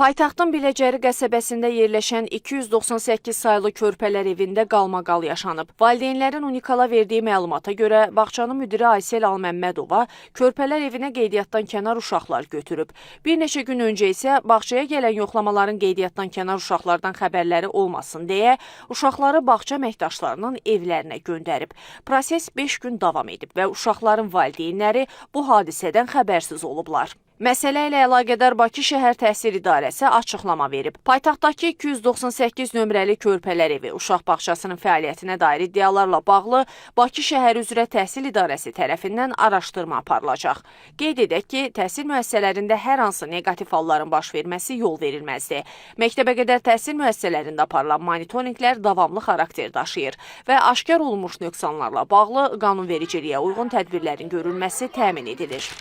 Paytaxtın Biləcəri qəsəbəsində yerləşən 298 saylı körpələr evində qalmaqal yaşanıb. Valideynlərin Unikala verdiyi məlumata görə bağçanın müdiri Aysel Alməmmədova körpələr evinə qeydiyyatdan kənar uşaqlar götürüb. Bir neçə gün öncə isə bağçaya gələn yoxlamaların qeydiyyatdan kənar uşaqlardan xəbərləri olmasın deyə uşaqları bağça əməkdaşlarının evlərinə göndərib. Proses 5 gün davam edib və uşaqların valideynləri bu hadisədən xəbərsiz olublar. Məsələ ilə əlaqədar Bakı şəhər Təhsil İdarəsi açıqlama verib. Paytaxtdakı 298 nömrəli körpələr evi uşaq bağçasının fəaliyyətinə dair iddialarla bağlı Bakı şəhəri üzrə Təhsil İdarəsi tərəfindən araşdırma aparılacaq. Qeyd edək ki, təhsil müəssisələrində hər hansı neqativ halların baş verməsi yol verilməzdir. Məktəbəqədər təhsil müəssisələrində aparılan monitorinqlər davamlı xarakter daşıyır və aşkar olunmuş nöqsanlarla bağlı qanunvericiliyə uyğun tədbirlərin görülməsi təmin edilir.